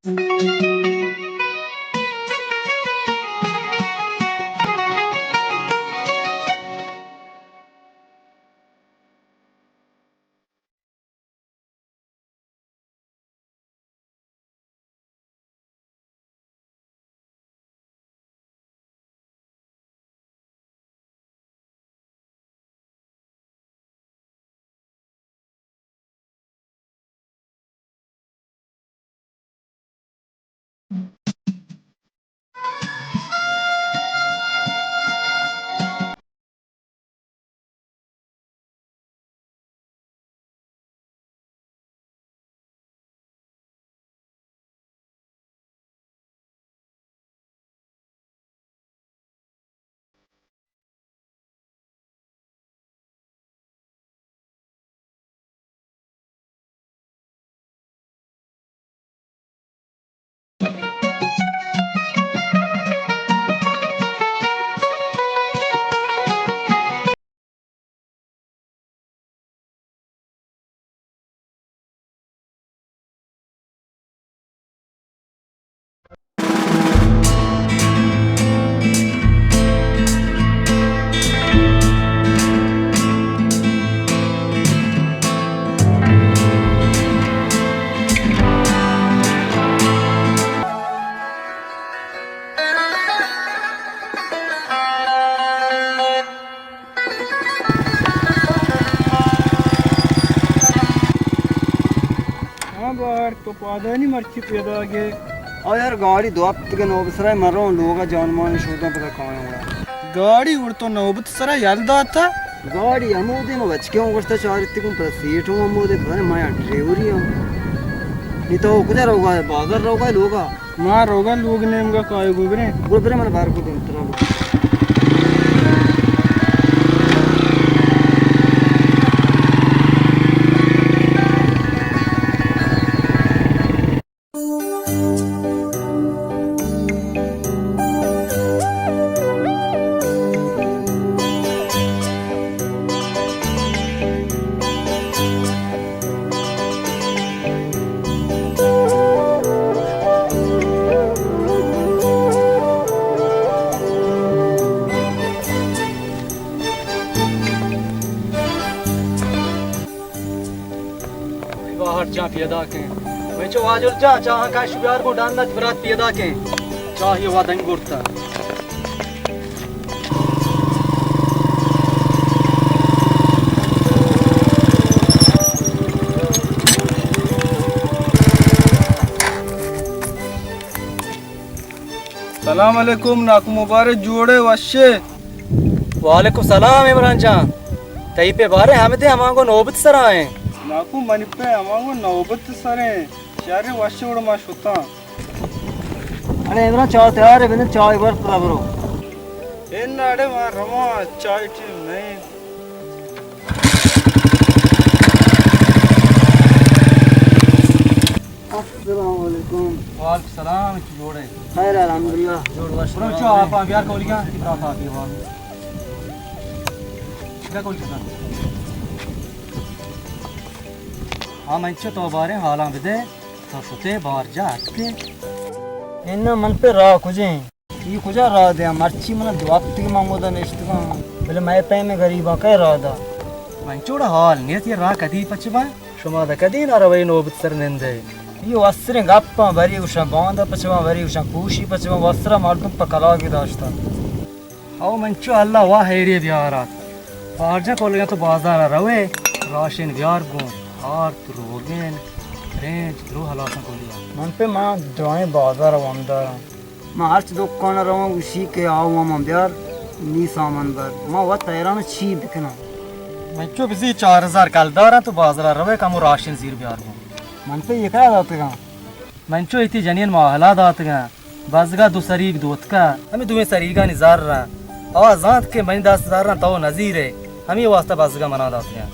ہاں بار، تو پادانی مرچی پیداگ ئے؟ آ یار، گاڑی دو ہفتگے نوبت سرا، من رواں لوگا جان مان شوداں، پدا کایاں گڑا۔ گاڑی گڑا تو نوبت سرا یل داتا؟ گاڑی ہمودے، ما بچکے اوں گوشتا چارتگوں، پدا سیٹھ اوں ہمودے، پدا ما ڈریوری اوں۔ نی تو کجا روگا ئے؟ بازار روگا ئے لوگا؟ ما روگا لوگ نیمگا، کائے گو بریں۔ گو بریں، من بار کو دیم ترا لوگ۔ باہر جان پیدا کن۔ وچو واجل جان، چاہاں کش بیار گوں ڈن ات برات پیدا کن۔ چاہی وا دنگ گرتا۔ سلام علیکم ناکو، مبارک، جوڑے وشے؟ وعلیکم سلام عمران جان، تئی پہ بارے ہمدے ہمانگو نوبت سرا ایں۔ ناکو منی پہ ہمانگو نوبت سریں، شر وشے وڑ ما شتاں۔ اڑے عمران، چاہ تیار ہے، بندے چاہ بر پدا برو۔ ان اڑے ما رواں، چاہ ٹیم نہیں۔ السلام علیکم۔ وعلیکم السلام، چی جوڑ ئے؟ خیر، الحمدللہ۔ جوڑ وش۔ برو چو آپ بیار کولیاں، کتاب آپ یہ وان۔ کیا کول کسان؟ ہاں، من چو تو بارے حالاں بدے، تو شتے بار جا اتکے۔ اناں من پہ راہ کجیں؟ اے کجا راہ دیاں؟ مرچی من دو ہفتگی من ہمودا نشتگاں، بلے مئے پیمیں گریباں کئے راہ دا؟ من چوڑا حال نیت، یہ راہ کدی پچ باں؟ شما دا کدی نہ روئے نوبت سر نندے؟ یہ وسریں گپاں، بری گوشاں باندا پچ باں، بری گوشاں کوشی پچ باں، وسرا مردم پہ کلاگی داشتہ۔ او من چو اللہ وا حیری بیارات۔ پارجا کولگا تو بازار روئے، راشن بیار گوں، آرت، روگن، برنج، درو ہلاساں کولیا۔ من پہ ما درائیں بازار وامداراں۔ ما ہرچ دکان ءَ رواں گوشی کہ آ وا من بیار، نی سامان بر۔ ما وت حیران چی بکناں۔ من چو بزی چار ہزار کلدار انت، تو بازار ءَ روئے کمو راشن زیر بیار گوں۔ من پہ یہ کیا داتگاں؟ من چو ایتی جنین ماہلا داتگاں، بزگا دو سریگ دوتکا، ہمیں دوئیں سریگانی زر رہا۔ آ زانت کہ منی دست زر رہا تو نزیرے۔ ہمے واسطہ بزگا منا داتگاں۔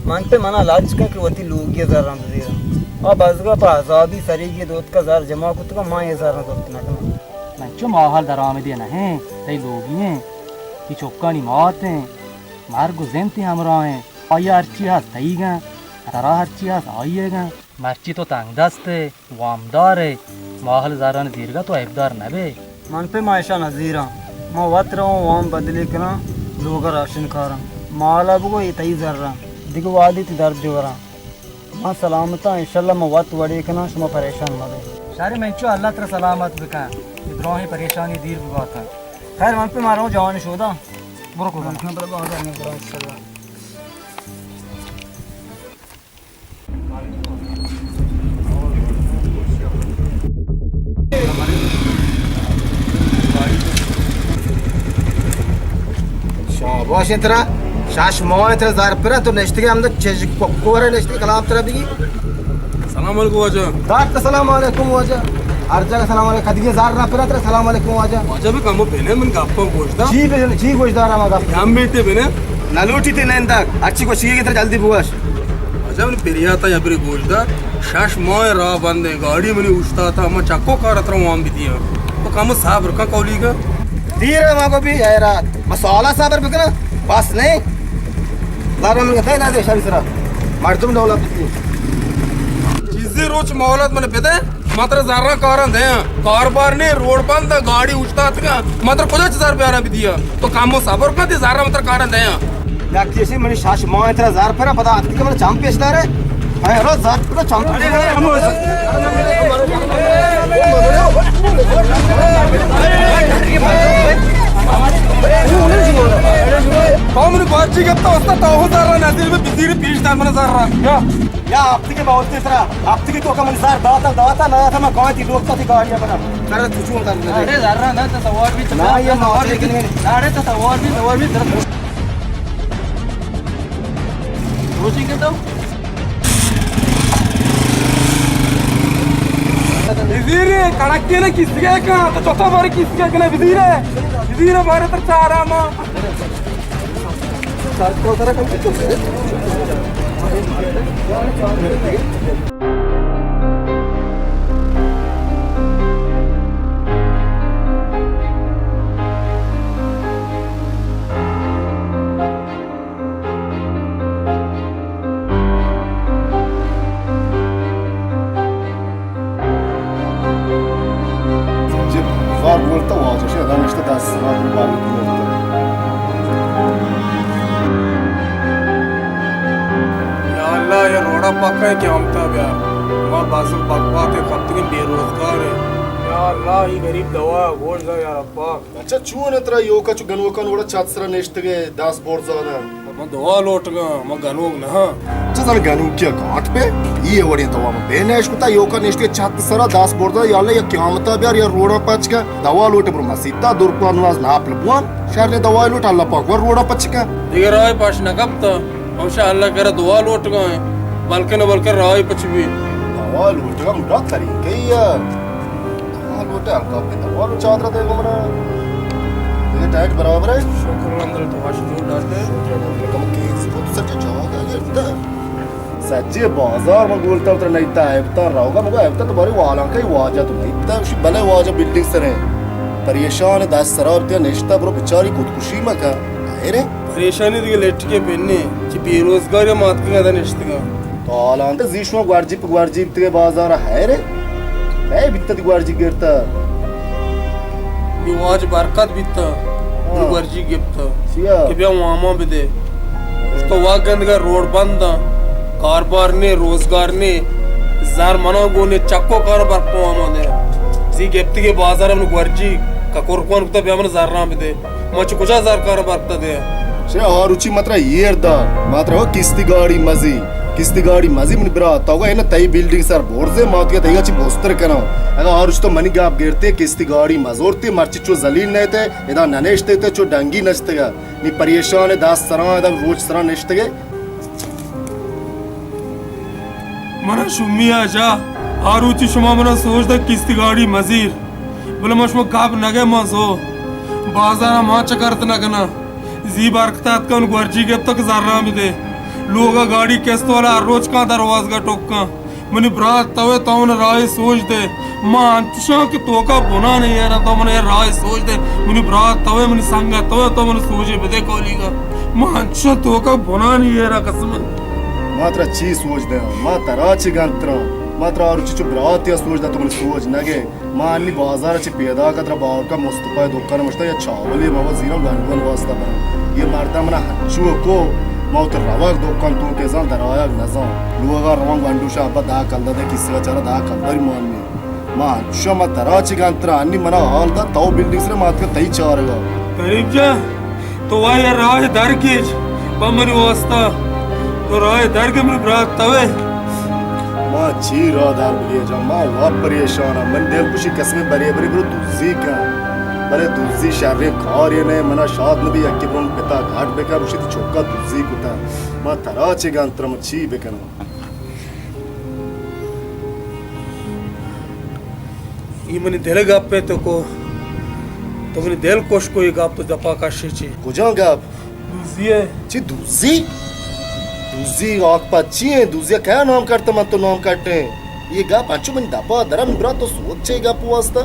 من پہ منا لج کن کہ وتی لوگی زراں بزیراں۔ آ بزگا پہ عذابی سریگی دوتکا زر جمع کتگا، ما یہ زر دوت نکناں۔ من چو ماحل درآمدی نہ ہیں، تئی لوگی ہیں، تی چکانی مات ہیں، مرگ و زند تی ہمراہ ہیں۔ آئی ہرچی ہست تئیگاں، ترا ہرچی ہست آئیگاں۔ مرچی تو تنگ دست ئے، وامدار ئے، ماہل زرانی زیرگا تو عیبدار نہ بئے۔ من پہ ما اشاں نزیراں، ما وت رواں وام بدلی کناں، لوگا راشن کاراں، مالا بگو اے تئی زراں، دگہ وہدی تئی درد بوراں۔ من سلامتاں، انشاءاللہ من وت وڑے کناں، شما پریشان مبے۔ شر انت، انچو اللہ ترا سلامت بکن، اے دراہیں پریشانی دیر بباتاں۔ خیر، من پہ ما رواں جوانی شودا۔ برو کدام۔ من پہ بازار نہ برو، انشاءاللہ۔ شاباش انت ترا، شش ماہ انت ترا زر پرا، تو نشتگے ہمدا چش کوکورا نشتگے کلام ترا بگی۔ سلام علیکم واجہ۔ دار تو سلام علیکم واجہ۔ ہر جگہ سلام علیکم۔ کدی زر نہ پرا ترا سلام علیکم واجہ۔ واجہ بہ کمو بنے من گپا گوش دا۔ چی بنے، چی گوش دارا ما گپ؟ ہم بیٹے بنے۔ نہ لوٹی تے نندگ۔ اچھی کو شیگے ترا جلدی بوش۔ واجہ من پریاتا یا بری گوش دا۔ شش ماہ راہ بندے، گاڑی منی اوشتاتا، ما چکو کار ترا وام بدیا۔ تو کمو صبر کا کولی کا۔ دیر ما کو بھی حیرات۔ ما سوالا صبر بکنا۔ بس نہیں۔ زر من گتے نہ دے شری سرا۔ مردم ڈولا بیتی۔ چیزی روچ مہلت من بدے، ما ترا زراں کاراں دیاں۔ کاروبار نے، روڈ بند، گاڑی اوشتاتگا، ما ترا کجا چہ زر بیارا بدیا؟ تو کمو صبر کن، تی زراں ما ترا کاراں دیاں۔ لکی اسی منی شش ماہ ترا زر پرا پدا اتکی کہ من چم پیش دارے۔ اے رو زر پرا چم پیش دارے۔ تو من گواچی گپتا، استاد، تو ہو زر نزیر میں بزیر پیش دار من زر۔ یا۔ یا ہفتے کے باوجود ترا، ہفتے کے تو کا من زر داتا، داتا، نہ داتا، میں کہاں تھی لوگ تھی گاڑیاں بنا۔ سر تو چون تھا؟ ارے زر نہ تو سوار بھی چلا۔ نہ، یہ سوار بھی۔ ارے تو سوار بھی، سوار بھی، سر۔ روزی کے تو؟ وزیر کڑکی نے کس کے کہا؟ تو چوتھا بار کس کے کہنا وزیر ہے؟ وزیر بارے تو چارا ماں۔ سجے بازار گولتا واجہ شے ادا نشتہ دست سرا پر بالی گولتا۔ یا اللہ، یہ روڈا پکا ہے کہ ہم تا بیار۔ ما بازو بکواتے کپتگیں بے روزگار ہے۔ یا اللہ، یہ غریب دوا گوش دا یا ربا۔ اچھا، چون ترا یوکا چو گنوکان وڑا چھت سرا نشتگے دست برزانا؟ من دوا لوٹگاں، من گنوک نہ ہاں۔ چہ زن گنوکی ء گانٹ پہ، ای وڑیں دوا من بے نیش کتا، یوکا نشتگے چھت سرا دست برزا، یا اللہ یا قیامتا بیار یا روڈا پچ کن، دوا لوٹ برو مسیتا درکوان نماز ناپل بوان، شر نے دوا لوٹ اللہ پاک ور روڈا پچ کن۔ دیگہ راہ پاش نہ کپتا، ہمشہ اللہ کرا دوا لوٹگاں، بلکن بلکن راہ پچ بی۔ دوا لوٹگا مڈا طریقہ ہی ہے۔ دوا لوٹے ہلکا پہ دوا لو چادر دے گمنا۔ یہ ٹائٹ برابر ہے۔ شکر الحمدللہ، تو واش جو ڈاکٹر۔ شکر الحمدللہ، کم کیس کو تو سچے جواب ہے، یہ سچے بازار میں گولتا تر نہیں تا، ایبتا رہوگا، مگا ایبتا تو بارے والا کا ہی واجہ تو نہیں تا، اسی بلے واجہ بلڈنگ سر ہے۔ پریشان دست سرا تے نشتا، برو بیچاری خودکشی مکا۔ اے رے؟ پریشانی دیگہ لٹکے پنے، چی بے روزگاری ماتکے ادا نشتگا۔ تو حالانکہ زیشو گوارجی پہ گوارجی بیتگے بازار، حیرے؟ اے بیتت گوارجی گرتا؟ یہ واج برکت بیتا، ہاں۔ گوارجی گپتا۔ چیا؟ کہ بیا واما بدے۔ تو واگندگا روڈ بند، کاربار نے، روزگار نے، زر منا گونے، چکو کار برکو آمدے۔ زی گپتگے بازار من گوارجی، ککر کون کتا بیا من زراں بدے۔ ما چہ کجا زرکار برکت دے؟ چہ آروچی مترا ایر دا، مترا ہو کستی گاڑی مزی، کستی گاڑی مزی منی برا، تو گا اینا تئی بلڈنگ سر بورزے، ما تو تئی چی بوستر کنا۔ اگا آروچ تو منی گپ گرتے، کستی گاڑی مزورتے، مرچی چو ذلیل نہ تے، ادا ننشتے تے، چو ڈنگی نشتگا۔ نی پریشان دست سران، ادا روچ سران نشتگے۔ منا شمی آ جا، آروچی شما منا سوج دا کستی گاڑی مزیر۔ بلے ما شما گپ نہ گئے، ما زو بازار ما چکرت نہ کنا۔ زی برکت اتکن گورجی گپت کہ زراں بدے۔ لوگا گاڑی قسط والا ہر روچ کاں دروازگا ٹوکاں۔ منی برات توے تو من راہ سوج دے۔ ما انچشاں کہ توکا بنا نہیں ہے نا، تو من راہ سوج دے۔ منی برات توے، منی سنگت توے، تو من سوجے بدے کولیگا۔ ما انچشاں توکا بنا نہیں ہے نا قسم۔ ما ترا چی سوج دے؟ ما ترا چی گنتراں؟ ما ترا روچی چو براتی ءَ سوج دات، تو منی سوج نہ گئے۔ ما انی بازار ءَ چہ پیداک ءَ ترا باورکا مصطفی ءِ دکان ءَ مشتا یا چاولے ما وت زیراں گنڈو ءَ واسطہ براں۔ اے مرد ءَ منا ہنچو کو، ما وت روگ دکان توک ءَ زان در آیگ نہ زان۔ لوگ ءَ رواں گنڈو شاہ ابا دہ کلدار دے کیسے ءَ چارا دہ کلداری مان نی۔ ما انچو ما ترا چہ گنتر انی منا حال دات، تو بلڈنگ سر ماتکا تئی چارگا۔ غریب جان، تو وایا راہ در گیج، پہ منی واسطہ۔ تو راہ در گے منی برات توے۔ ما چی راہ در بگیجاں؟ ما وا پریشان آں۔ من دل گوشی قسمیں برے برے برو دزی کن۔ بلے دزی شریں کارے نہ، منا شاد نبی یکے برو پتا گھاٹ بکن، گوشی تی چوکا دزی کتا۔ ما ترا چہ گنتر ما چی بکناں؟ اے منی دل ءِ گپ ءَ تو کو، تو منی دل کش کو، اے گپ تو دپا کشے چی؟ کجا گپ؟ دزی ءِ۔ چی دزی؟ دزی آک پہ چی ایں؟ دزی ءَ کیا نام کٹتا؟ من تو نام کٹیں۔ اے گپ انچو منی دپا درا، من برا تو سوچ چے گپ واسطہ؟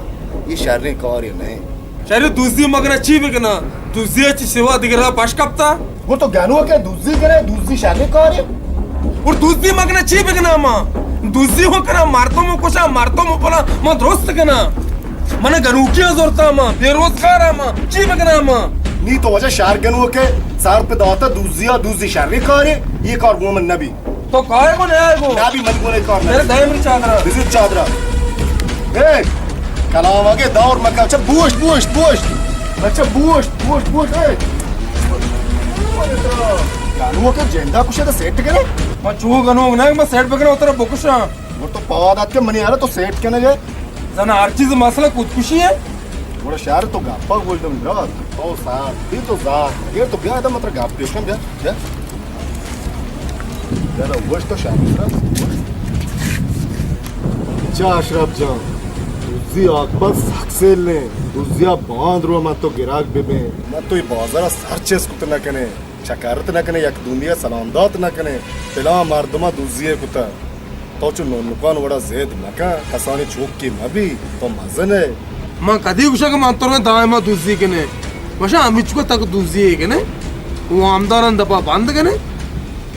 اے شریں کارے نہ ایں۔ شریں دزی مگنا چی بکنا؟ دزی ءَ چی سوا دگہ راہ پش کپتا؟ گڑا تو گنوک ئے، دزی کنے، دزی شریں کارے۔ اور دزی ما کنا چی بکنا ما؟ دزی ہو کنا، مردم ہو کشا، مردم ہو پلا، ما درست کنا۔ من گنوکی زورتا ما، بے روزگار ما، چی بکنا ما؟ نی تو وجہ شہر گنوک ئے، سر پہ داتا دزی آ، دزی شریں کارے، یہ کار گو من نبی۔ تو کائے گو نہ آئے گو؟ نبی من گو نے کار میرے نبی۔ دائم چادرا۔ بزو چادرا۔ اے، کلام آگے دور مکا، اچھا بوشت، بوشت، بوشت۔ اچھا بوشت، بوشت، بوشت، اے۔ گنوک جندا کشے تو سیٹ کرے؟ ما چو گنوک نہ، ما سیٹ بکنا اترا بکشاں۔ گڑا تو پاد آت کہ منی یارا تو سیٹ کنے گے؟ زنا ہر چیز مسئلہ خودکشی ہے۔ گڑا شہر تو گپا گوش دم برات۔ تو سار، بی تو زار۔ اگر تو بیا دم اترا گپ پیش کن بیا، بیا۔ بیا دا وش تو شہر اترا۔ چا اشرف جان، دزی آکبت سک سیل نے۔ دزیا باند رو من تو گراک ببیں۔ من تو ای بازارا سر چست کت نہ کنے۔ چکرت نہ کنے، یک دومی ء سلام دات نہ کنے، پلان مردماں دزی ء کتہ۔ تو چو نونکان وڑا زید مکن، کسانی چوکی مبی، تو مزن ئے۔ من کدی گوشاں کہ من تو دائما دزی کنے؟ گوشاں ہمینچکو تک دزی کنے، وامداران دپا بند کنے،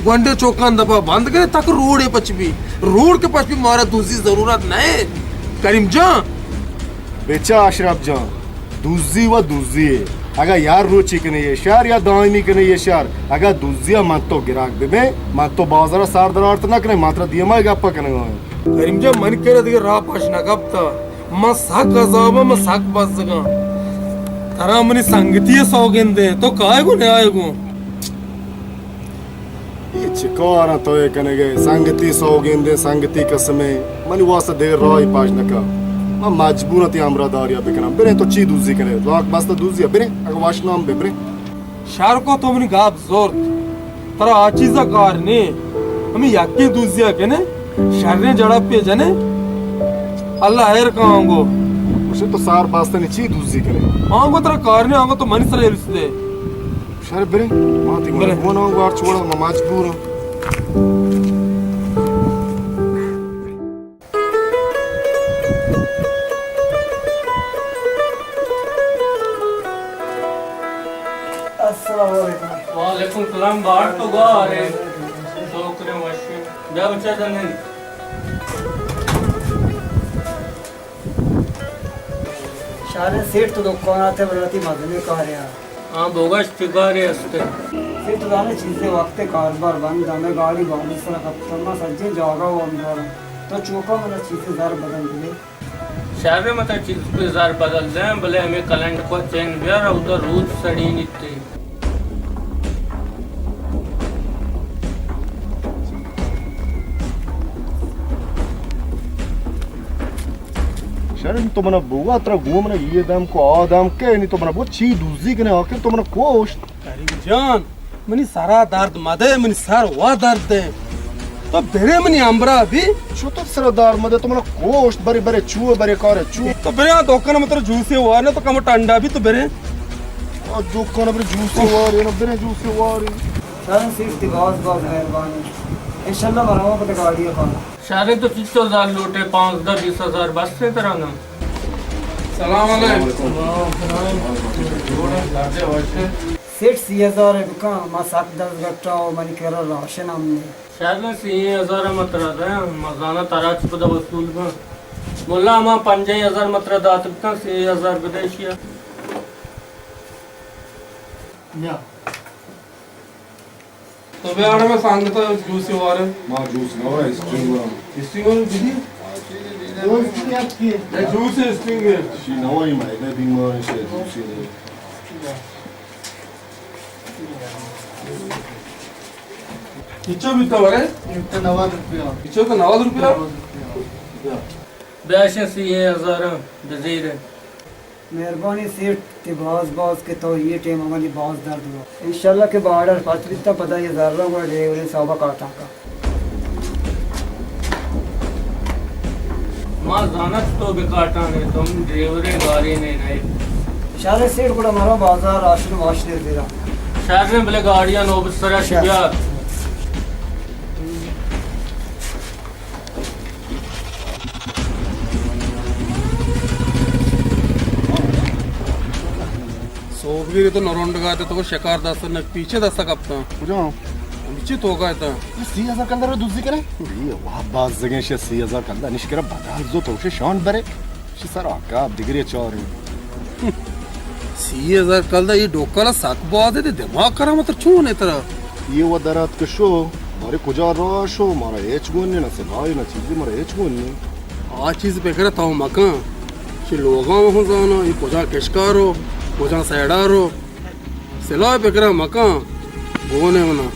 گونڈے چوکان دپا بند کنے، تک روڈے پچ بی، روڈ کے پچ بی، مارا دزی ضرورت نہ۔ کریم جان، بچا اشرف جان، دزی و دزی ئے۔ اگاں یار روچی کنے یہ شہر یا دائمی کنے یہ شہر، اگاں دزی ء من تو گراک ببیں، من تو بازار ء سر در آرت نہ کنیں، من ترا دیما ء گپ ء کنگا آں۔ کریم جان، من کرا دگہ راہ پش نہ کپتا، من سک عذاباں، من سک بزگاں۔ ترا منی سنگتی ء سوگند ئے، تو کائے گوں نیائے گوں۔ اے چہ کاراں تو اے کنگ ئے؟ سنگتی سوگندیں، سنگتی قسمیں۔ منی واسطہ دگہ راہی پاش نہ کا۔ من مجبوراں تئی ہمراہ داریا بکناں۔ بریں، تو چی دوزی کنے؟ لاک بستہ دوزی ء بریں، اگہ وش نام بہ بریں۔ شر کو، تو منی گپ زرت۔ ترا آ چیزا کار نے۔ ہمیں یکی دوزی ء کنے، شریں جڑپے جنے۔ اللہ خیر کا آنگو۔ اسے تو سار باستنی چی دوزی کنے؟ آنگو ترا کار نے، آنگو تو منی سر الس دے۔ شر بریں، ما تی بریں۔ گونا گوار چوڑا، ما مجبور ہوں۔ السلام علیکم۔ وعلیکم السلام، باہر تو گوارے۔ شکر وشی۔ بیا بچہ جنن۔ شارے سیٹ تو دکان آتے بلاتی مزنے کارے آ۔ ہاں، بوگش چکارے استے؟ سیٹ تو دانے چیزے وقت کاربار بند، ہمیں گاڑی بانی سر کپتا، ما سجے جاگا و اندر۔ تو چوکا منا چیزے زر بدل دے۔ شر متا چیز پہ زر بدل دیں، بلے ہمیں کلنڈ کو چین بیار، اودا روچ سڑی نیتی۔ شر تو منا بوگا ترا گوں منا یہ دم کو آ دم کے، نی تو منا بو چی دوزی کنے، آخر تو منا کوشت۔ کریم جان، منی سرا درد مدے، منی سر وا درد دے۔ تو برے منی ہمراہ بی۔ چو تو سرا درد مدے، تو منا کوشت، برے، برے، چو، برے، کار چو۔ تو برے آ دکان متر جوسے وار نا، تو کم ٹنڈا بی تو برے۔ آ دکان برے جوسے وار، نا برے جوسے وار۔ شاہ سیف تی باز باز مہربانی۔ انشاءاللہ بناو پتے گاڑی کھانا۔ شارے تو چچو زر لوٹے، پانزدہ بیس ہزار بس سے ترا نا۔ سلام علیکم۔ سیٹ سی ہزار بکن، ما سک دست گٹا و منی کرا راشن ہم نے۔ شر، سی ہزار ما ترا دیاں، ما زاناں ترا چہ پدا وصول باں۔ ملا، ما پنجاہ ہزار ما ترا دات بوتاں، سی ہزار بدے اشیا۔ تو بیار، مئے سنگت ءَ جوسے وارے۔ ما جوس نہ واریں، اسٹنگ واریں۔ اسٹنگ واریں، جی؟ جوس کی آپ کی؟ اے جوس ہے، اسٹنگ ہے۔ شی نہ واریں، ما ادا بیمار ہیں، شاید جوس ہے۔ اچھا بیتا ورے؟ اچھا نود روپیہ۔ اچھا تو نود روپیہ؟ نود روپیہ۔ بیا۔ بیا شہ سی ہزار بزیر۔ مہربانی سیٹھ، تئی باز باز کہ تو اے ٹیم ءَ منی باز درد وا۔ انشاءاللہ کہ بارڈر پچ بیتاں، پدا اے زر ءَ گڑا ڈریوریں حساب ءَ کاٹاں کا۔ ما زانت تو بکاٹانے، تو ڈریورے گاری نے نئے۔ شر سیٹھ، گڑا مرو بازار راشن ماشن زیرا۔ شر، بلے گاڑیاں نوبت سرا شر۔ بیار۔ سوبگیری تو نرونڈگا تے تو شکار دست نہ پیچھے دستا کپتا۔ کجا؟ پیچھے تو کا تا۔ سی ہزار کلدار دزی کرے؟ اے واہ، باز زگیں شے سی ہزار کلدار نشکرا بدل زو تو شے شان برے۔ شی سر آکا دگرے چارے۔ سی ہزار کلدار اے ڈوکلا سک باز ہے، دماغ کرا متر چون ہے ترا؟ اے و درات کشو، بارے کجا راہ شو، مارا ہچ گون نے، نہ سلاہ نہ چیزی مارا ہچ گون نے۔ آ چیز پہ کرا تو مکن، چی لوگاں ہوں زانا، اے کجا کشکارو، کجا سیڈارو، سلاہ پہ کرا مکن، گون ہے منا۔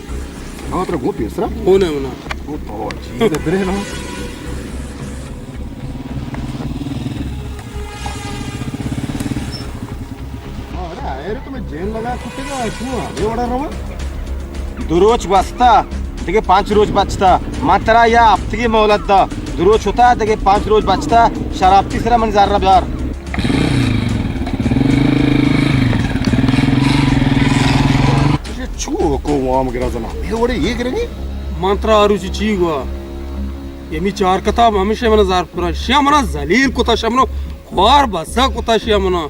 ہاں، ترا گون پیسرا؟ گون ہے منا۔ او تو چیز درے نا۔ ارے، ارے، تو میں جیل لگا کتے کا، کیوں آ گئے وڑا روا؟ دو روچ بستا، دگہ پانچ روچ بچتا۔ من ترا یا ہفتگی مہلت دا۔ دو روچ ہوتا، دگہ پانچ روچ بچتا۔ شراب تی سرا من زر بیار۔ چو کو وام گرا زنا؟ اے وڑے یہ گرنی؟ من ترا آروچی چی گوا؟ یمی چار کتاب ہمیشہ منا زار پورا۔ شیا منا ذلیل کتا، شیا منا خوار بسا کتا، شیا منا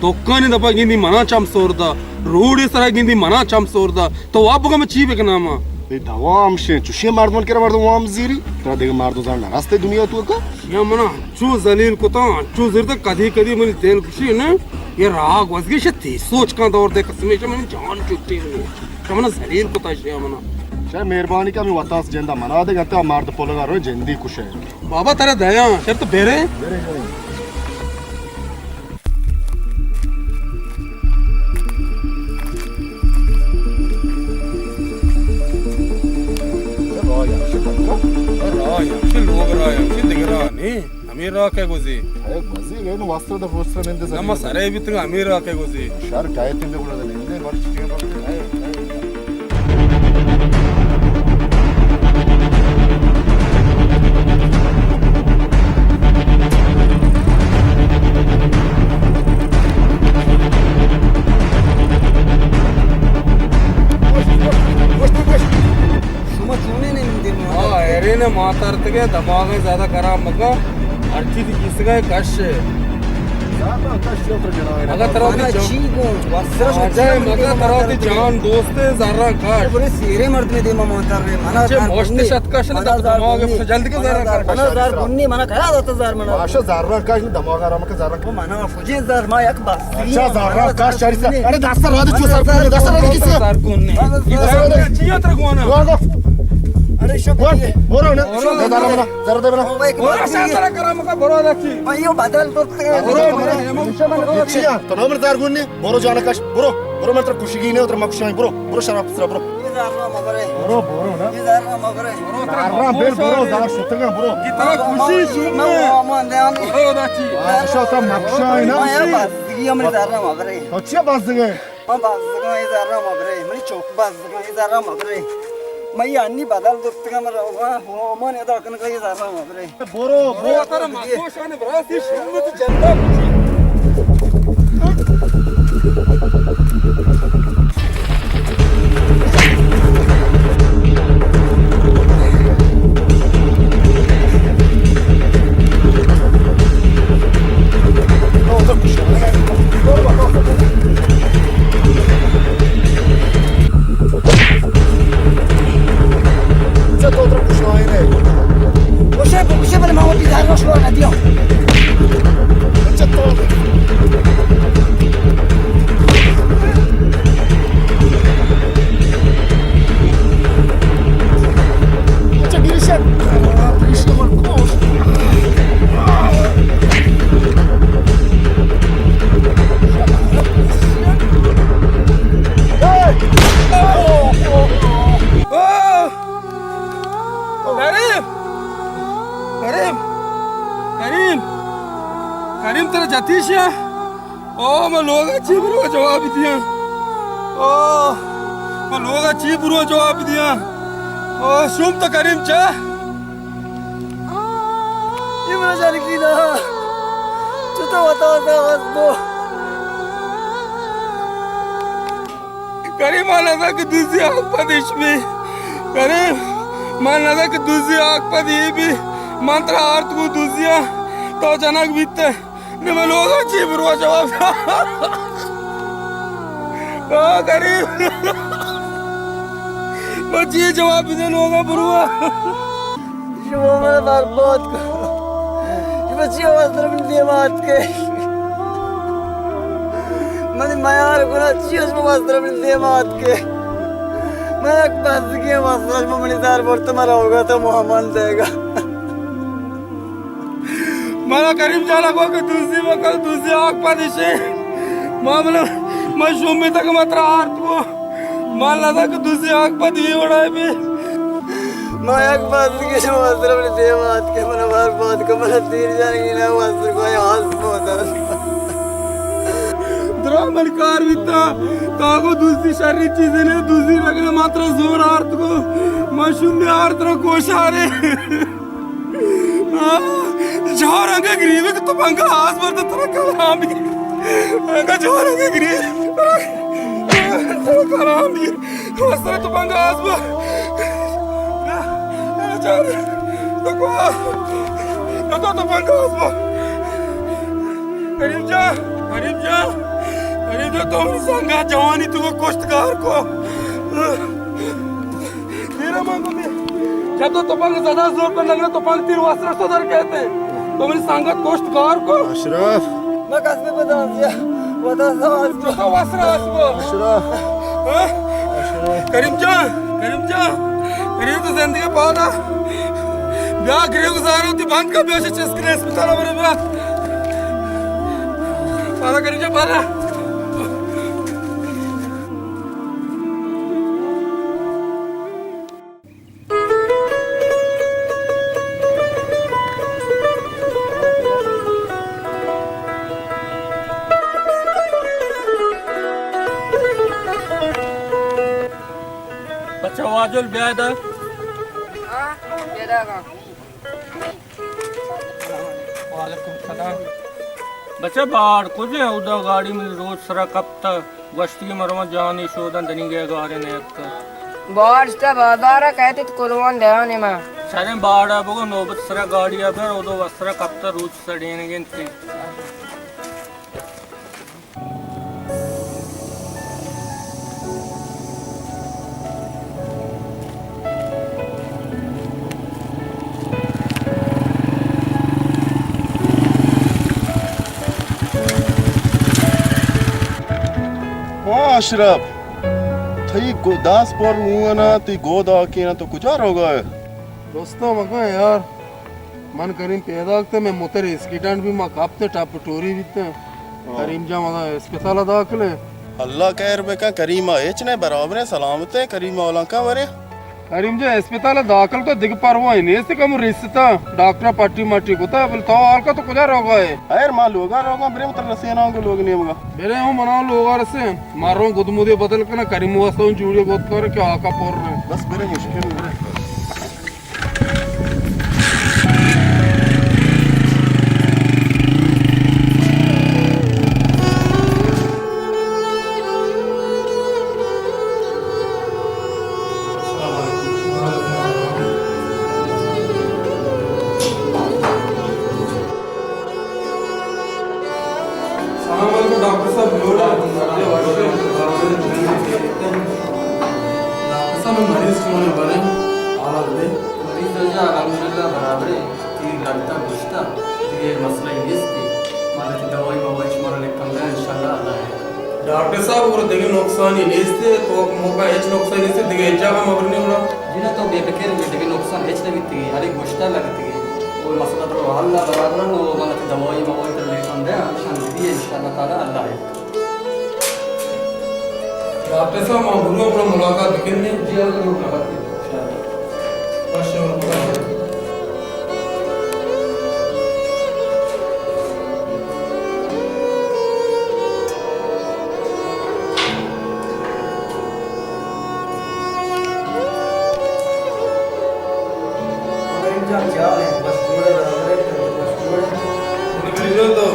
دکانی دپا گندی منا چم سور دا، روڈی سرا گندی منا چم سور دا۔ تو واب بگا من چی بکناما؟ اے دوام شے، چوشی مردمان کرا مردم وام زیری، ترا دیگه مردم زان نرستے دنیا تو کا؟ شیا منا چو ذلیل کتا، چو زرد کدی کدی منی دل گشی نے، یہ راہ گوزگی شتی سوچ کان دور دے قسمے شے منی جان چوٹی نے۔ شمنا ذلیل کتا شیا منا۔ شے مہربانی کہ ہمیں وتاس جندا منا دے گتا مرد پلگا رو جندی کشے۔ بابا ترا دیا، شر تو بیرے۔ بیرے، بیرے۔ راہ یا، شے پکا۔ راہ یا، شے لوگ راہ یا، شے دگرانی۔ ہمے راہ کہ گوزی۔ اے گوزی گئے نو واسطہ دا پوسٹر نندے نہ، ما سرے بیتگا ہمے راہ کہ گوزی۔ شر کائے تندے گڑا نندے مرچی چیز۔ شما چونیں نندے؟ ہاں، ایرین ماترتگے، دماغ زیادہ خراب مکن، ہر چیز کیسگا کش۔ اگر ترا وتی جان، چی گون؟ واجہ مگا ترا وتی جان دوست زراں کش۔ بلے سیرے مردمے دیما مانتر رے، منا چے زار مشت گونی۔ شت کش نہ، منا زار دماغ گونی۔ جلد کے زراں کش۔ منا زار گونی، منا کیا داتا زار منا؟ باشا زراں کش، دماغ آرام کے زراں کش۔ منا کجے زار، ما یک بس اچھا، زر را کاش چاری سر۔ ارے دست را دے، چو سر کن، دست را دے کسی۔ سر کن نے۔ دست را دے۔ چی اتر گوانا؟ گوا، گوا۔ ارے شب گوا، برو نا۔ برو۔ دے دارا منا، زر دے منا۔ برو شاہ ترا کرم کا، برو دا چی۔ بھائی، یہ بدل تو تے۔ برو، برو۔ چی یار؟ تو نام دار گون نے۔ برو جانا کاش۔ برو، برو، متر کشگی نے، اتر مکشائی۔ برو، برو شراب سرا، برو۔ یہ زر را مبرے۔ برو، برو نا۔ یہ زر را مبرے۔ برو، ترا زر را بل، برو، زر شتگا، برو۔ یہ ترا خوشی شو۔ میں وہ مان دے آنی۔ برو دا چی۔ آ، شو ترا مکشائی نا۔ میں بس۔ زگی ہمیں زر را مبرے۔ تو چیا بزگے؟ من بزگاں، اے زر را مبرے۔ منی چوک بزگاں، اے زر را مبرے۔ من یہ انی بدل درتگاں، من روگاں، ہوامان ادا کنگا، اے زر را مبرے۔ برو، برو۔ ترا مکوشان برا، سی شمت جندا کچی۔ چھوڑ نہ دیو۔ اچھا، گریشن۔ گریشن، of course۔ کریم! کریم! کریم! کریم، ترا جتیش یا؟ او، من لوگا چی برو جواب دیاں؟ او، من لوگا چی برو جواب دیاں؟ او، شوم تو کریم چا؟ یہ من جان کی نا۔ چطور بتا تھا بس تو؟ کریم، ما نزا کہ دوزی آگ پدیش بی۔ کریم، ما نزا کہ دوزی آگ پدی بی۔ من ترا آرت کو دوزیا، تو جنگ بیتے۔ نی من لوگا چی بروا جواب؟ آ کریم، من چی جواب دے لوگا بروا؟ شما من برباد کو۔ شما چی واسطہ من دیما آتکے؟ من میار گنا چی شما واسطہ من دیما آتکے؟ من یک بزگی واسطہ شما منی دار برت، مرا ہوگا تو محمد دے گا۔ مارا کریم جانا کو کہ دوزی مکل، دوزی آگ پدیشے۔ ما من، من شومی تک مترا آرت کو۔ ما لگا کہ دوزی آگ پدی وڑا بی۔ ما یک بزگی شما واسطہ من دیما آتکے، من برباد کو، من تیر جان کی نا واسطہ کو آس مودا۔ درا من کار بیتا، تاگو دوزی شری چیزے نے، دوزی رگنے ماترا زور آرت کو، ما شومی آرت رو کوشارے۔ آ، جوار انگا گریب کہ تو پنگا آس برد ترا کلامی۔ انگا جوار انگا گریب ترا کلامی۔ وسر تو پنگا آس بر۔ جوار تو کو۔ تو تو پنگا آس بر۔ کریم جان، کریم جان، کریم جان، تو منی سنگا جوانی تو کو کشتگار کو۔ تیرا من گمی۔ جب تو تپنگ زدہ زور پر نگنا، تپنگ تیر واسطہ تو در کہتے۔ تو منی سنگت کشت گار کو۔ اشرف۔ میں کس میں بدان دیا۔ ودا سوال کو۔ تو واسطہ اسبو۔ اشرف۔ ہاں؟ اشرف۔ کریم جان، کریم جان۔ کریم تو زندگی پادا۔ بیا گریو گزارو تی بند کا بیا چسکنے اسپتال برے بیا۔ پادا کریم جان پادا۔ بچہ واجل بیا ادا۔ ہاں، پیدا کا۔ وعلیکم السلام۔ بچہ باڑ کجے اودا گاڑی من روچ سرا کپتا۔ گوشتی کہ مرواں جانی شوداں دنیگے گارے نیتکا۔ باڑ شتا بازارا کہتے تو کلوان دیانے ما۔ شریں باڑا بگو نوبت سرا گاڑیا بر اودو وسرا کپتا روچ سڑینگنتے۔ واہ اشرف، تئی گو-، داس پر مونگنا، تئی گود آکینا، تو کجا روگا ئے؟ دوستاں مکن یار، من کریم پیداک تے، میں موتر ایکسیڈنٹ بھی ما کپتے ٹپ ٹوری بیتے۔ ہاں۔ کریم جان مدا اسپتال داخل ہے۔ اللہ خیر بکن، کریم ہچ نہ برابر ہے، سلامت ہے، کریم اولانکا ورے۔ کریم جان اسپتال داخل کو دگ پرواہ نیست، کم ریستا، ڈاکٹر پٹی مٹی کتا، بل تو حال کا تو کجا روگا ہے؟ خیر ما لوگا روگا، برے اتر رسینا کو لوگ نیمگا۔ برے ہوں منا لوگا رسے، مارو گد مودے بدل کنا، کریم واسطہ ہوں جوڑی گد کر کہ آقا پر رہے۔ بس برے مشکل نہیں۔ السلام علیکم ڈاکٹر صاحب، جوڑ ہے؟ ڈاکٹر صاحب، مریض کون ہے بنے؟ حالت دے۔ مریض تو جی الحمدللہ برابر ہے۔ لگتا گوشتا، دگہ مسئلہ نیست۔ ما لہتے دوائی موائی شمارا لکھن دے، انشاءاللہ اللہ ہے۔ ڈاکٹر صاحب، اور دگہ نقصانی نیست، تو موقع ہچ نقصانی نیست، دگہ ہچ جاگہ مبرنے گڑا۔ جی نا، تو بے فکر بے، دگہ نقصان ہچ نہ بیتگی، ہر ایک گوشتا لگتگی۔ اور مسئلہ تو حل برابر ہے، اور ما لہتے دوائی موائی تر لکھن دے، انشاءاللہ تعالی اللہ ہے۔ ڈاکٹر صاحب، ما برو گڑا ملاقات بکنیں۔ جی، ہاں، ضرور ملاقات کنیں۔ انشاءاللہ۔ بس، شما ملاقات۔ جان، کیا ہے؟ بس جوڑے برابر ہے، بس جوڑے۔ ان بجو تو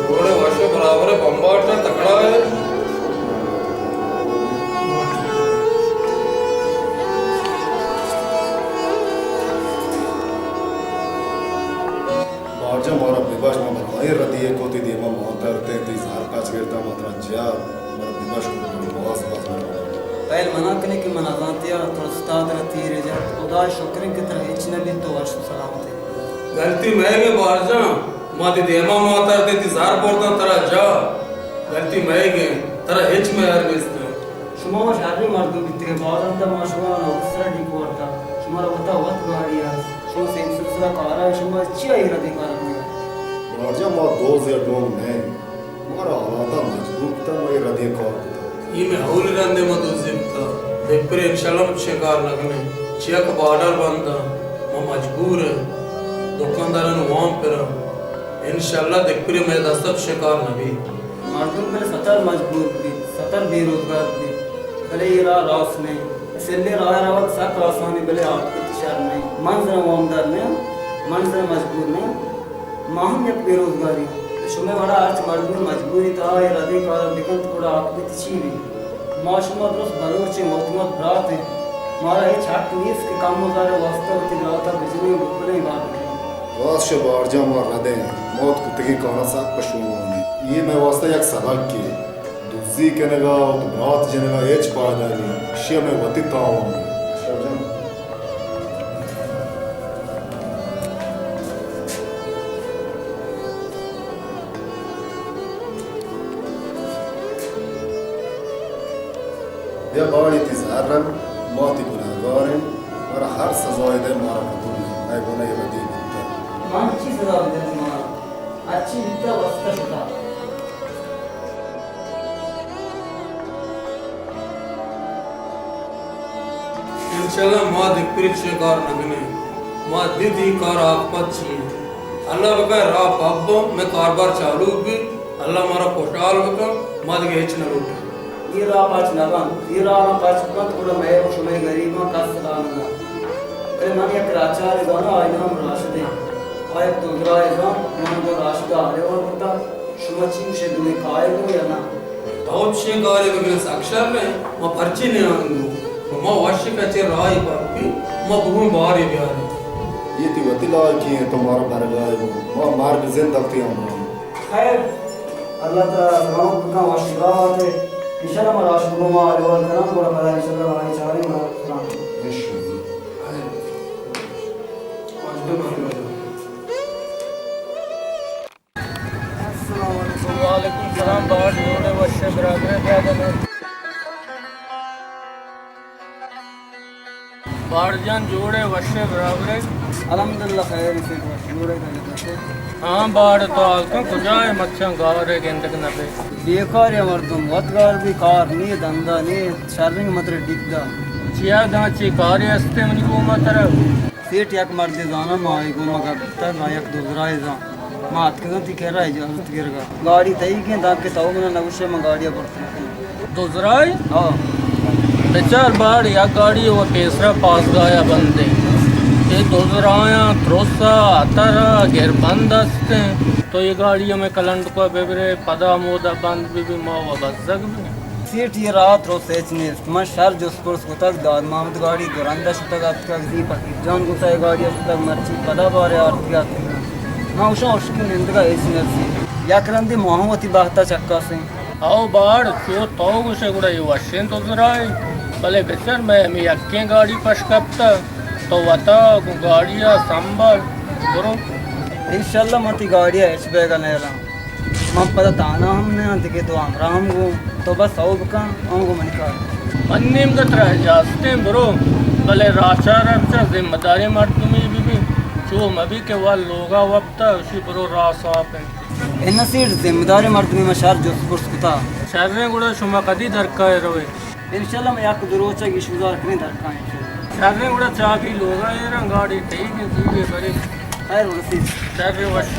جوڑے وش برابر ہے، بمباٹ ہے، تکڑا ہے۔ باجا مارا ببخش، ما بلاہیں ردی ءَ کت، تئی دیما ما ترتیں، تئی زہر پچ گرتا، ما ترا جیا، مارا ببخش کت، باز باز مہربانی۔ پہل منا کنے کہ من ازانتیا ترستا ترا تیر جت۔ خدا شکریں کہ ترا ہچ نہ بیت، تو وش و سلامت ئے۔ گلتی مئیگیں بارجان، ما تئی دیما ما ترتیں، تئی زہر برتاں ترا جا۔ گلتی مئیگیں، ترا ہچ میار نیست۔ شما وَ شریں مردم بیتگ ئے، باز انت ما شما نوکسرا ڈیک وارتا، شمارا وتا وت گاڑی است، شما سیم سلسلہ کارا، شما چیا اے ردیں کار کنگا؟ بارجان، ما دوز یا ڈوم نہ ایں، مارا حالاتا مجبور کتا، ما اے ردیں کار کتا۔ اے مئے اولی رندے ما دوزی کتا، دگپرے انشاءاللہ ما چشیں کار نہ کنیں، چیا کہ بارڈر بند انت، ما مجبور ایں، دکاندارانی وام پرا، انشاءاللہ دگپرے مئے دستا چشیں کار نہ بیت۔ مردم بلے ستر مجبور بیت، ستر بے روزگار بیت، بلے اے راہ راست نہ انت۔ سلیں راہ ءَ روگ سک آسان انت، بلے عاقبت شر نہ انت۔ من زرا وامدار نہ آں، من زرا مجبور نہ آں، ما ہم یک بے روزگارے آں۔ شمئے وڑا ہرچ مردمے مجبوری تہا اے ردیں کار ءَ بکنت، گڑا عاقبت چی بیت؟ ما شما درست بلوچ ایں، وت مت برات ایں، مارا ہچ حق نیست کہ کم و زر ءِ واستا وتی برات ءَ بجنیں و بکلیں گار بکنیں۔ راست شہ بارجان، ما رد ایں، ما وت کتگیں کاراں سک پشومان ایں۔ اے مئے واستا یک سبقے۔ دزی کنگا و برات جنگا ہچ پائدہ نی، اشیا مئے وتی تاوان۔ اشرف جان۔ بیا باڑی تئی زہر رنگ، ما تئی گناہگار ایں، مارا ہر سزائے دئے مارا قبول ایں، مئے گناہ ردی بیتہ۔ من چی سزا بدنت مارا؟ ہرچی بیتہ گوستہ شتہ۔ انشاءاللہ ما دگپرے چشیں کار نہ کنیں۔ ما دیت اے کار عاقبت چی انت۔ اللہ بکن راہ پاک بنت، مئے کاربار چالو بیت، اللہ مارا خوشحال بکن، ما دگہ ہچ نہ لوٹیں۔ اے راہ پچ نہ بنت، اے راہ اگاں پچ بنت، گڑا مئے و شمئے گریباں کس سلاہ نہ دنت۔ بلے من یک راہچارے زاناں، آئی نام راشد انت۔ آ یک دزراہے زانت، من گوں راشد ءَ ہبرے وار کتگ۔ شما چی گوش ئے، دمے کائے گوں یا نہ؟ تو چشیں کارے بکن ئے، سک شر انت، ما پرچے نیاں گوں؟ ما وش کچے راہے پرپی، ما برویں بارے بیاریں۔ اے تئی وتی لائکی انت، تو مارا برگائے گوں، ما مرگ زند تئی ہمراہ ایں۔ خیر، اللہ تعالی سلامت بکن، وش راہ ات ئے۔ انشاءاللہ ما راشد گوں ما حال احوال کناں، گڑا پدا انشاءاللہ راہے چاریں، گڑا سلام۔ انشاءاللہ۔ خیر۔ السلام علیکم۔ وعلیکم السلام، باڑ جوڑ ئے، وش ئے، برابر ئے؟ باڑ جان جوڑ ئے، وش ئے، برابر ئے؟ الحمدللہ خیر، سیٹھ وش جوڑ ئے، گنڈ کش ئے۔ ہاں باڑ، تو حال کن، کجا ئے؟ مچاں گار ئے، گندگ نہ بئے۔ بیکار ئے مردم، وت گار بی، کار نی، دندا نی، شریں متر ڈیک دا۔ چیا داں، چی کارے ہستے منی گوما ترا؟ سیٹھ، یک مردے زاناں، ما آئی گوما گپ جتگ، آ یک دزراہے زانت۔ ما اتکگاں تئی کرا اجازت گرگا۔ گاڑی تئیگ انت، دانکہ تو منا نگوش ئے من گاڑی ءَ برت نہ کناں۔ دزراہے؟ ہاں۔ بچار باڑ، یک گاڑی ءَ پیسرا پاسگاہ ءَ بند انت۔ اے دزراہاں ترس ءَ، ہتر ءَ، گربند است انت۔ تو اے گاڑی ءَ مئے کلنڈک ءَ ببرئے، پدا ہمودا بند بہ بی، ما و بزگ بیں۔ سیٹھ، اے راہ ءَ ترس ہچ نیست۔ من شر جست پرس کتگ، داد محمد گاڑی دو رند ءَ شتگ اتکگ، زی فقیر جان گوں سئے گاڑی ءَ شتگ، مرچی پدا بارے آرتگ اتکگ۔ من گوشاں ہشکی نندگ ءَ ہچ نرسی۔ یک رندے ما ہم وتی بہت ءَ چکاسیں۔ ہئو باڑ، چو تو گوش ئے گڑا اے وشیں دزراہے، بلے بچار مئے ہمے یکیں گاڑی پش کپتگ، تو وتا گوں گاڑی ءَ سمبل، برو۔ انشاءاللہ من تئی گاڑی ءَ ہچ بیگا نیلاں۔ من پدا تہنا ہم نیاں، دگہ دو ہمراہ ہم گوں۔ تو بس سوب کن، آں گوں منی کار۔ من نیم داں ترا اجازتیں، برو، بلے راہ چار ءَ بچار، ذمہ داریں مردمے بہ بی، چو مہ بی کہ وا لوگا وپتا، اشی برو راہ صاف انت۔ اناں سیٹھ، ذمہ داریں مردمے، ما شر جست پرس کتا۔ شریں، گڑا شما کدی درکائے روئے؟ انشاءاللہ ما یک دو روچا گیش گزار کنیں، درکائیں انشاءاللہ۔ شریں، گڑا چابی لوگا ایراں، گاڑی تئی، زوری برے۔ خیر، رسید۔ شریں، وش۔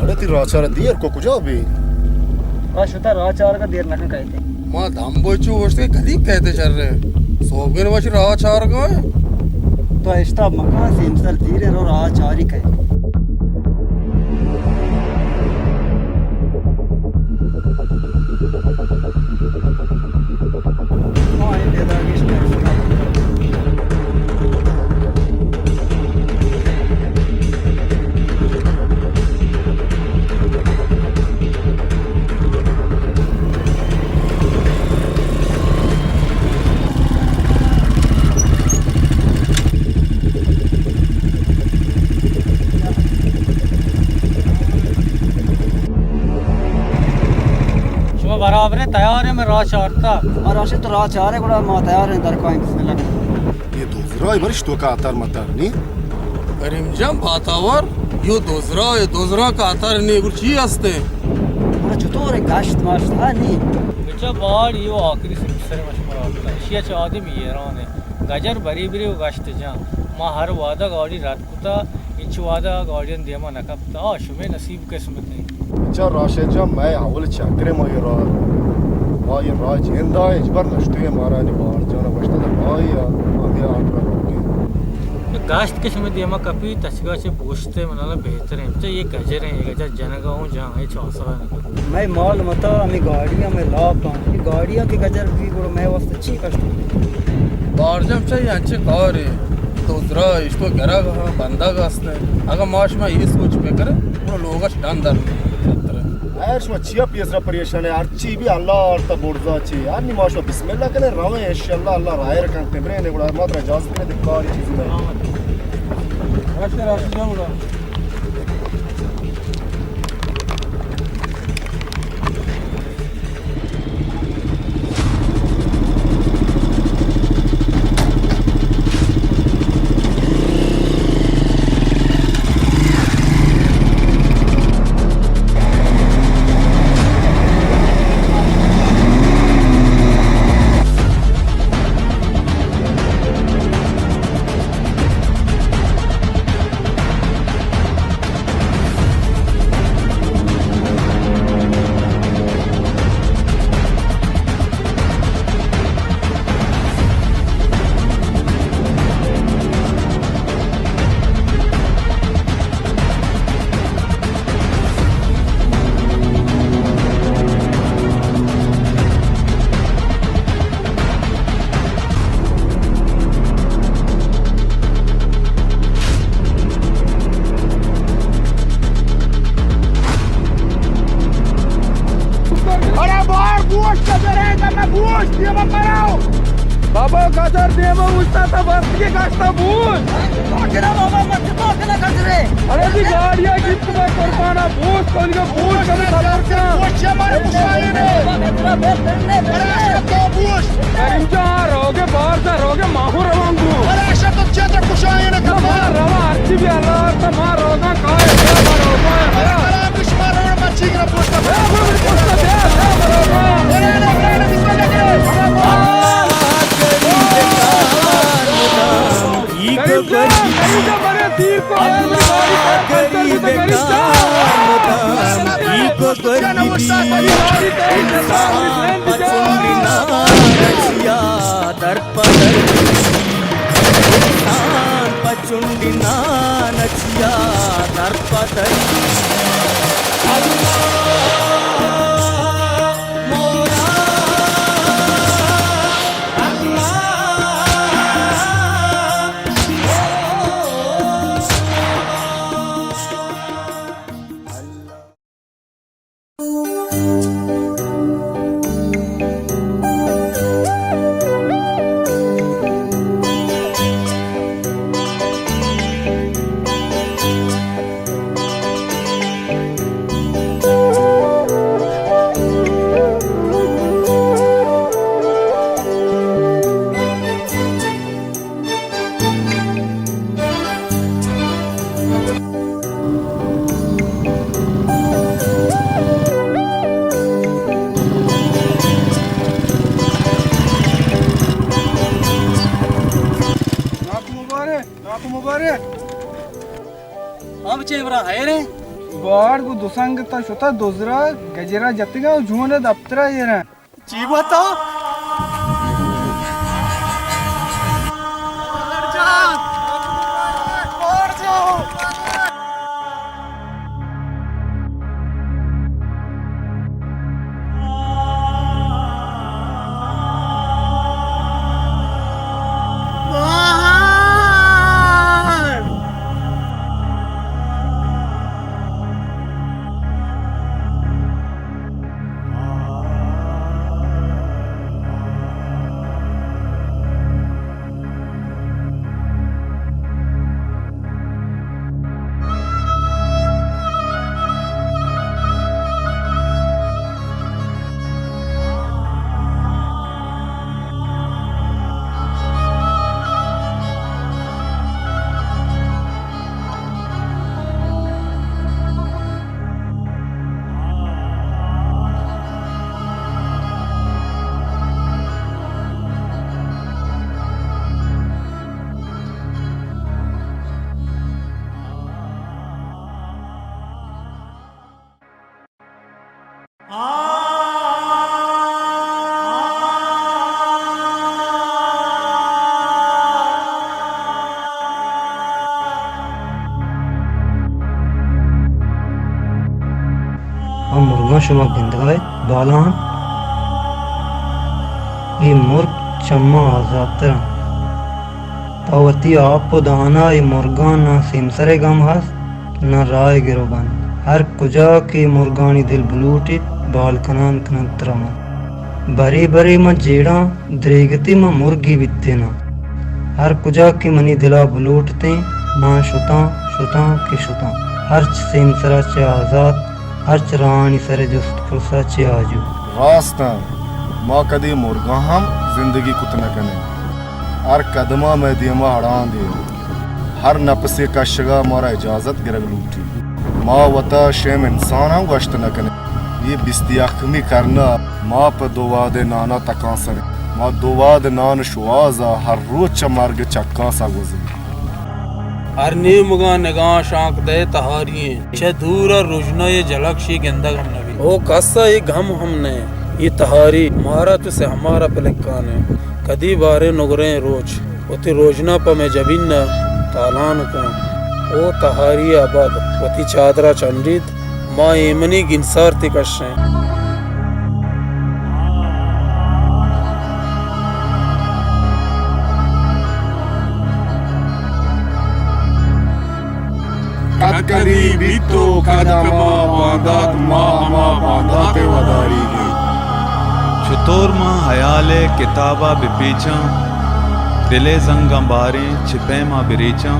اڑے تئی راہ چار دیر کو، کجا بی؟ آ شتا راہ چار کا دیر نہ کن کہتے۔ ما دم بوچو گوشت کہ کدی کہتے شر ہے۔ سوبگن وش راہ چار گئے۔ تو اشتاب مکان، سیمسر تیرے رو راہ چاری کہے۔ شما برابریں، تیار ہیں، من راہ چارتا۔ ما راشد تو راہ چارے، گڑا ما تیار ہیں، درکائیں، بسم اللہ۔ یہ دزرائے برش تو کاتر متر نی؟ کریم جان باتاور، یو دزرائے، دزرا کاتر نی، گڑا چی ہستے؟ گڑا چطور ہے، گشت ماشت ہا نی؟ بچا باڑ یو آخری سمسر مش مراد، اشیا چہ آدم ایران ہے۔ گجر بری بری و گشت جان، ما ہر وعدہ گاڑی رد کتا، ہچ وعدہ گاڑیان دیما نکپتا، آ شمے نصیب قسمت ہے۔ بچا راشد جان، مئے اول چکرے ما یہ راہ، ما یہ راہ جندا ہچبر نشتگیں، مارا نی باڑ جانا گوشتا تھا، بھائی، ہمیں آرڈر۔ گشت کہ شمے دیما کپی، تچگا چہ بوشتے منالا بہتر ہیں۔ بچا یہ گجر ہیں، یہ گجر جنگا ہوں جان، یہ چاسا ہے۔ مئے مال متا، ہمیں گاڑی، ہمیں لاپ ہیں۔ یہ گاڑیاں کہ گجر بھی گڑا مئے واسطے چی کشت؟ بارجم چہ انچیں کارے، دزرا اشتو گرگ ہاں، بندگ ہستیں۔ اگاں ما شما اے سوچ بہ کریں، گڑا لوگش ڈن در نتریں۔ خیر، شما چیا پیسرا پریشان ہے؟ ہر چی بھی اللہ آرتا برزا چی۔ ہر نی ما شما بسم اللہ کنیں، رویں، انشاءاللہ اللہ راہ رکن تمرین، گڑا ما ترا اجازت کریں، دکاری چیزی نہیں۔ راشد، راشد جان، گڑا۔ اڑے بار گوشت درے، دم گوشت، یہ مت بناؤ۔ بابا، گجر دیما اوشتاتا، بس کہ گشتا بوت۔ تو کنا بابا، مت تو کنا گجرے۔ ارے دی گاڑیا گپت، میں قربانا بوت، تو انگا بوت، کمی صبر کن۔ بوت، یہ مارے کشائے نے۔ بابا، اتنا بہتر نے، ارے بہتر۔ تو بوت۔ کریم جان، روگے بار جا، روگے ماہو روان گو۔ ارے ایسا تو چیتر کشائے نے، کما۔ روا ہرچی بھی اللہ، تو مار روگا کائے، بیا مار روگا، بیا۔ ارے، ارے، بیا، بیا، بیا، بیا۔ اللہ کریم کار مدام، ای کو گوشتی، اللہ کریم کار مدام، ای کو گوشتی، انسان پچنڈی نان چیا در پدر، انسان پچنڈی نان چیا در پدر۔ اللہ مورا، ہم چے برا حیریں؟ گوہار گوں دو سنگتا شتا دزرا گجرا جتگا و جون دپترا ایرا۔ چی گوتا؟ آ مرگاں شما گندگ ءَ ات بالاہان؟ اے مرگ چماں آزاتر انت۔ پہ وتی آپ ءُ دانا اے مرگاں نہ سیمسر ءِ گم ہست، نہ راہ ءِ گر ءُ بند۔ ہر کجا کہ مرگانی دل بلوٹیت، بال کنان کننت رواں۔ برے برے من جیڑاں، دریگتے من مرگے بیتیناں۔ ہر کجا کہ منی دلا بلوٹتیں، من شتاں، شتاں کہ شتاں۔ ہرچ سیمسرا چہ آزات، ہرچ راہانی سر ءِ جست پرسا چہ آجو۔ راست انت، ما کدی مرگاں ہم زندگی کت نہ کنیں۔ ہر قدما مئے دیما اڑاندے انت۔ ہر نپسے کشگا مارا اجازت گرگ لوٹیت۔ ما وتا شیم انسان ہم گوشت نہ کنیں۔ اے بیست یکمی کرنا ما پہ دو وہدے نانا تکانسریں۔ ما دو وہد نان شوہازا ہر روچ چہ مرگ چکاسا گوزیں۔ ہر نیمگا نگاہ شانک دئے تہاری ایں۔ چہ دورا رژنائے جلک شی گندگ ہم نبی۔ او کسا اے گم ہم نئے۔ اے تہاری مارا چو سہمارا پلکانے۔ کدی باریں نگریں روچ وتی رژنا پہ مئے جبینا تالان کن۔ او تہاری ابد وتی چادرا چنڈیت۔ ما ایمنی گنسارتے کشیں۔ کد کدی بیت و کد ہما باندات، ما ہما باندات ء وداریگ ایں۔ چطور ما ہیال ء کتابا بپیچاں، دل ء زنگاں باریں چہ پیما بریچاں۔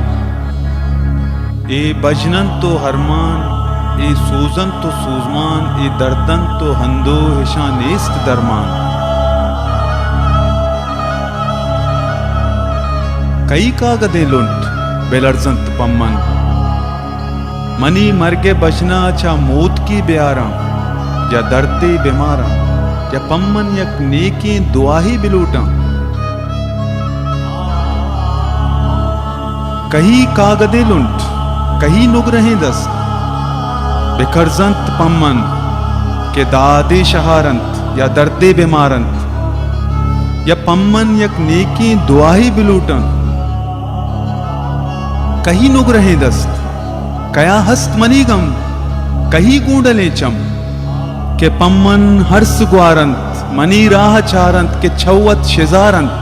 اے بژن انت و ہرمان، اے سوز انت و سوزمان، اے درد انت و ہندو اشاں نیست درمان۔ کئی کاگدیں لنٹ بہ لرزنت پمن؟ منی مرگ ء بژنا چہ موتکی بیاراں یا دردے بماراں یا پمن یک نیکیں دعاہے بلوٹاں؟ کہی کاگدے لنٹ، کہی نگرہیں دست، بکرزنت پمن کہ دادے شہارنت یا دردے بمارنت، یا پمن یک نیکیں دعاہے بلوٹنت۔ کہی نگرہیں دست، کیا ہست منی گم، کہی گونڈلیں چم کہ پمن ہرس گوارنت، منی راہ چارنت کہ چہ وت شزارنت۔